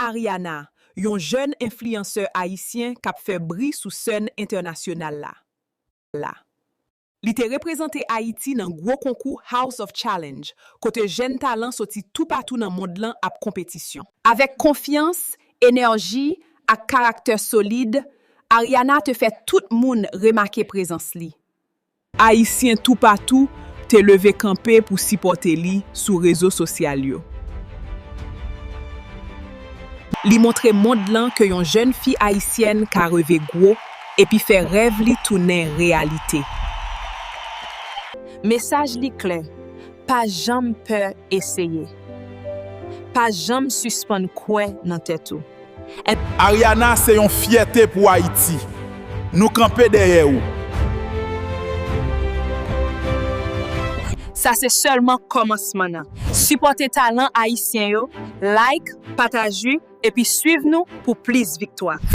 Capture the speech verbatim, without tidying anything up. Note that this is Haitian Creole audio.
Ariana, yon jèn enfliyansè ayisyen k ap fè bri sou sèn entènasyonal la. La. Li te reprezante Ayiti nan gwo konkou House of Challenge, kote jèn talan soti toupatou nan mond lan ap konpetisyon. Avèk konfyans, enèji, ak karaktè solid, Ariana te fè tout moun remake prezans li. Ayisyen toupatou te leve kanpe pou sipòte li sou rezo sosyal yo. Li montre mond lan ke yon jèn fi ayisyèn ka reve gwo epi fè rèv li tounen reyalite. Mesaj li klè, pa janm pè eseye. Pa janm sispann kwè nan tèt ou. Ariana se yon fyète pou Ayiti. Nou kanpe dèyè ou. Sa se sèlman kòmansman nan. Sipòte talan ayisyen yo, like, pataje, epi swiv nou pou plis viktwa.